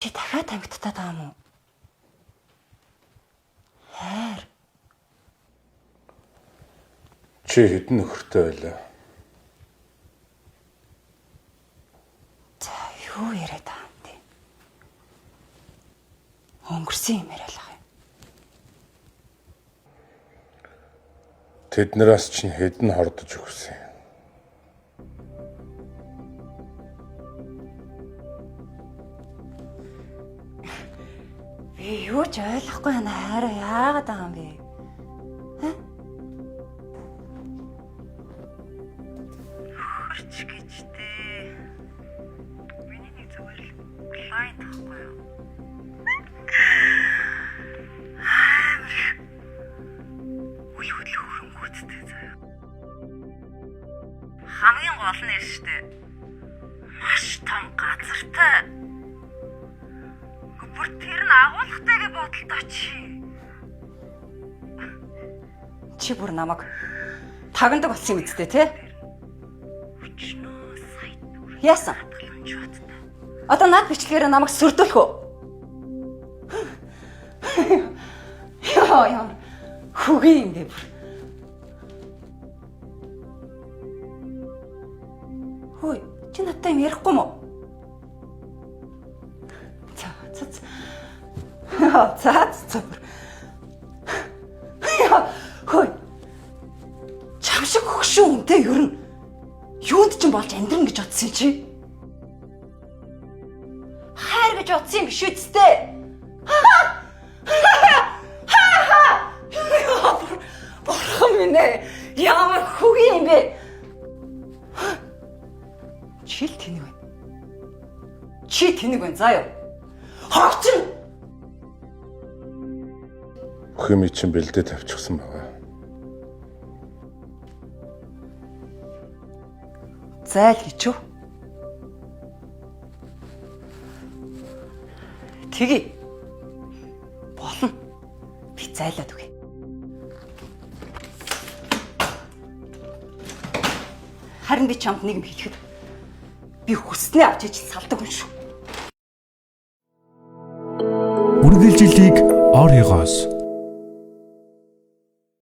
Чи дахиад тамхитаад байгаа юм уу? Хайр. Чи хэдэн нөхөртэй байлаа? За юу яриад байгаа юм бэ? Өнгөрсөн юм яриалах юм. Тэднээс чинь хэдэн хордож өгсөн юм? Би юу ч ойлгохгүй байна. Хайраа яагаад байгаа юм бэ? Хөрч гэж дээ. Миний нэг зүгээр л клиент байхгүй юу? Амар их үл хөдлөх хөрөнгөцтэй заяа. Хамгийн гол нь шүү дээ. Маш том газартай. Бүр тэр нь агуулгатай гэж бодолтой чи. Чи бүр намайг тагнадаг болсон юм үсттэй тий? Яасан? Одоо над бичлэгээр намайг сөрдүүлэх үү? Яа яа. Хөгийн юм бэ бүр. Хөөе, чи надтай юм ярихгүй мó? За за за. За за. Яа, хөөе. Чам шиг хөгшин үнтэй ер нь юунд ч юм болж амьдрна гэж бодсон чи? Хайр гэж бодсон юм биш үсттэй. Бурхан минь ээ. Ямар хөгийн юм бэ? Чи л тэнэг байна. Чи тэнэг байна заа юу? Хогчин. Бүх юм чинь бэлдээ тавьчихсан байгаа. Зайл гэж юу? Тэгье. Болно. Би зайлаад өгье. Харин би чамд нэг юм хэлэхэд би хүснээ авч ижил салдаг хүн шүү. Үргэлжлэлийг Оригоос